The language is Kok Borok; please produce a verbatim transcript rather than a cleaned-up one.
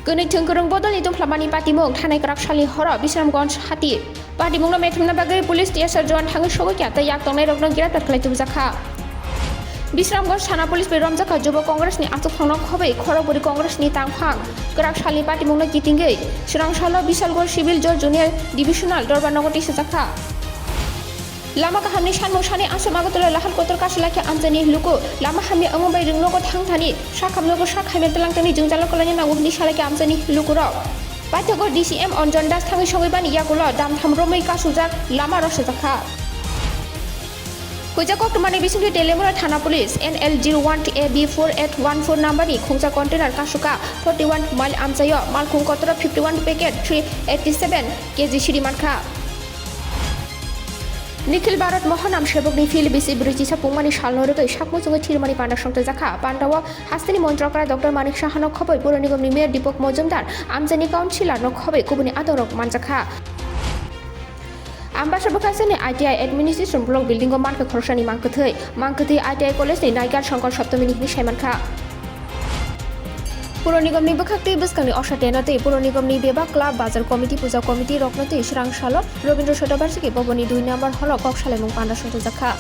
Kwnwi thwng kwrwng bodolni tungphlamani patimung thanai kwrak salni horo Bisramganj hati. Patimungno methemna bagwi police T S R jowan thangwi sogwi kha tei yak tongnairokno greptar khlai tubujak kha. Bisramganj thana police bai romjak kha Jubo Congress ni achukphangno khobwi khorokbwrwi Congress ni tangphang kwrak salni patimungno kitingwi swrangsalo Bishalganj civil judge junior divisional dorbar nogo tisajak kha. Lama kahamni sanmung sani Assam Agartala Lahal Kotor kasu laikha amchaini luku. Lama hamya wngma bai rwngnogo thangthani sakhamnogo sak hamya twlangtani jwngjalo kwlaina nango hwnwi salaikha amchaini lukurok. Paithago D C M Anjan Das thangwi sogwi bani yakulo damtham romwi kasujak lama rwsajak kha. Huijak koktwmani bisingtwi Telemura thana police N L zero one A B four eight one four number ni khungsa container kasukha forty one mile amchaio malkhung kotoro fifty one packet three eighty seven K G siri mankha. Nikhil Bharat Mohanam Sebokni phil bisi brwichisa pungmani salno rwgwi sakmuchungwi thirmani panda songchajakha. Pandao hasteni Montri Doctor Manik Sahano khobwi Puro Nigomni Mayor Deepak Majumdar, amchaini councillorno khobwi kubuni adongrok manjakha. Ambasa bwkhaseni I T I Administration Block buildingo mankha khoroksani mangkwthwi. Mangkwthwi I T I College ni naigar Shankar Saptamini hwnwi saimankha. Puro Nigomni bwkhaktwi bwskangni osa tena twi Puro Nigomni bebak club, bazar committee, puja committee rokno twi swrangsalo Rabindra Shatabarshiki Bhavanni dui number hall-o kok salaimung panda songchajakha.